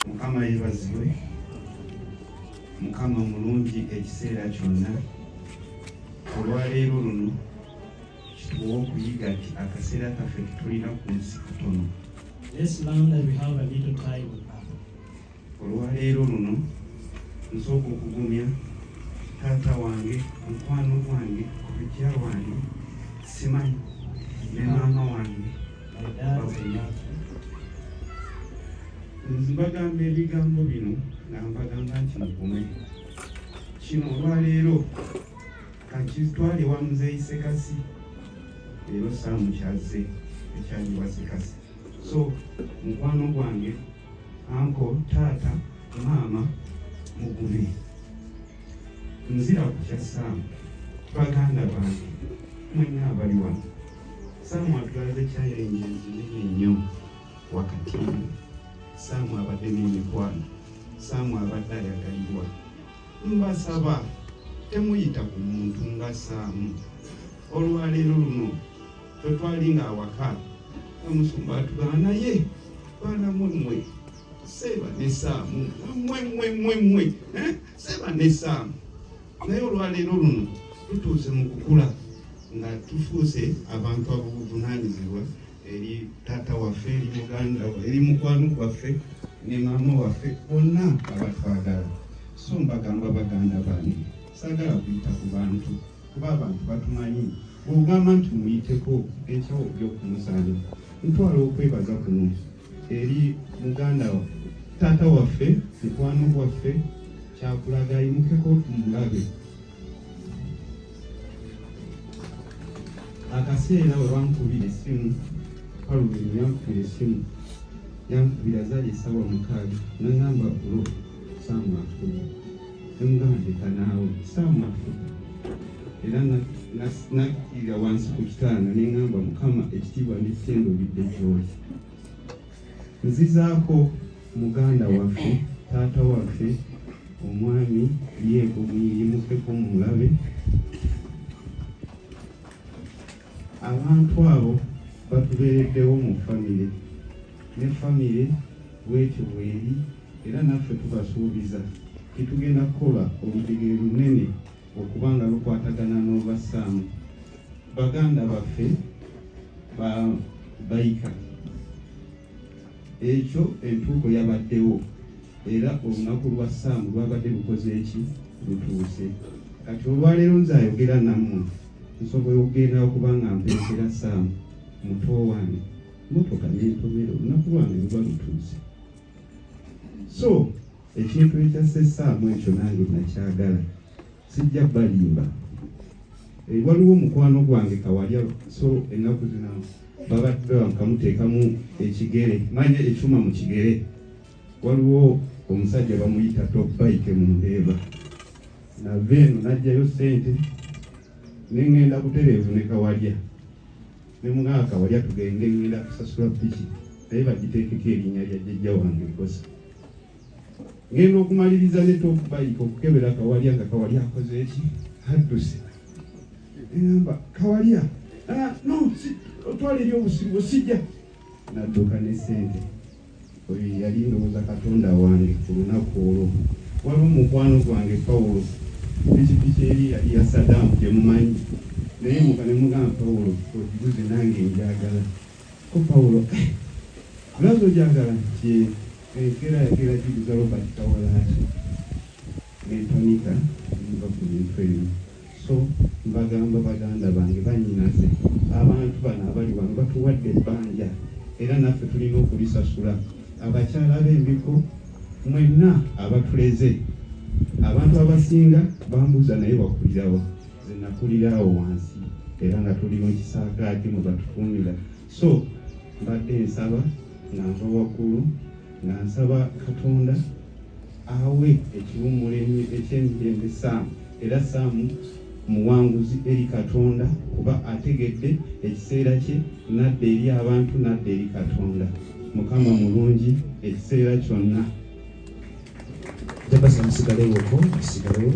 Mukama yebazibwe. Mukama mulungi ekiseera kyonna. Olwaleero luno kituwa okuyiga nti akaseera kaffe ketulina ku nsi katono. Let's learn that we have a little time on earth. Olwaleero luno nsooka okugumya taata wange, mukwano gwange, kojja wange, simanyi ne maama wange. My dad and mom. Mbagamba ebigambo bino nga mbagamba nti mugume. Kino olwaleero kankitwale wa muzeeyi Ssekasi, leero Saamu kyazze ekyaliwa Ssekasi. So mukwano gwange, anko, taata, maama, mugume. Nzira ku kya Saamu, baganda bange mwenna abali wano, Saamu atulaze challenges nene nnyo wakati. Saamu abadde n'emikwano, Saamu abadde ayagalibwa. Mbasaba temuyita ku muntu nga Saamu. Olwaleero luno ffe twali nga awaka omusumba atugamba, naye baana mwe Seeba ne Saamu, mwe mwe mwe mwe, eh? Seeba ne Saamu. Naye olwaleero luno tutuuse mu kukula nga tufuuse abantu ab'obuvunaanyizibwa eri taata waffe, eri muganda, eri mukwano gwaffe ne maama waffe, bonna abatwagala. So mbagamba baganda bange, saagala kuyita ku bantu kuba abantu batumanyi. Bw'ogamba nti muyiteko enkyawo by'okumusaana, ntwala okwebaza kuno eri muganda wa taata waffe, mukwano gwaffe, Kyakulaga, ayimukeko tumulabe. Akaseera we bankubira essimu, Calvin yankubira essimu, yankubira zaali essaawa 6, nangamba, "Bro, Saamu afudde." Nemugamba, "Ndeka naawe, Saamu afudde?" Era nakkirira wansi ku kitanda neŋŋamba, "Mukama, ekitiibwa n'ettendo bidde gy'oli." Nzizaako muganda waffe, taata waffe, omwami Yeeko, muyimukeko mulabe. Abantu abo batubeereddewo mu famire, ne famire bwetyo bweri, era naffe tubasuubiza titugenda kukola olujegere lunene okuba nga lukwatagana n'olwa Saamu. Baganda baffe ba bayika ekyo entuuko yabaddewo, era olunaku lwa Saamu lwabadde lukoze eki lutuuse. Kati olwaleero nze ayogera nammwe nsobola okugenda okuba nga mperekera Saamu muto wange, motoka nentomera, olunaku lwange luba lutuuse. So ekintu ekyasse Saamu ekyo nange nakyagala, sijja balimba. Waliwo omukwano gwange Kawalya, so ennaku zino babadde bakamuteekamu ekigere, manya ekyuma mu kigere. Waliwo omusajja bamuyita Top Bike mu Ndeeba, nava eno najjayo ssente nengenda butereevu ne Kawalya, nemugamba, "Kawalya, tugende, ngenda kusasula piki, naye bagiteekeko erinnya lya jjajja wange Bbosa." Ngenda okumaliriza ne Top Bike okukebera Kawalya, nga Kawalya akoze eki adduse. Engamba, "Kawalya, ah, no, otwala eri obusiru, sijja." Nadduka ne ssente. Oyo yali ndowooza Katonda wange ku lunaku olwo. Waliwo mukwano gwange Pawulo, pikipiki eri yali ya Sadamu gyemumanyi, naye muka ne mugamba, "Pawulo, ogiguze, nange njagala ko." Pawulo, eh, lwazi ojagala nti enkeera yakeera giguza Robert Kawalaki, nempanika nva ku bintu ebyo. So mbagamba baganda bange, banyinaze, abantu bano abali wano batuwadde ebbanja, era naffe tulina okulisasula. Abakyala b'embiko mwenna abatuleze, abantu abasinga bambuuza, "Naye wakulirawa?" Nze nakulira awo wansi, era nga tuli mu kisaakaati mwe batukuumira. So mbadde nsaba nga nva waggulu, nga nsaba Katonda awe ekiwummulo eky'emirembe Saamu, era Saamu muwanguzi eri Katonda kuba ategedde ekiseera kye, nadda eri abantu, nadda eri Katonda. Mukama mulungi ekiseera kyonna. Jabasa, musigalewo ko, musigalewo.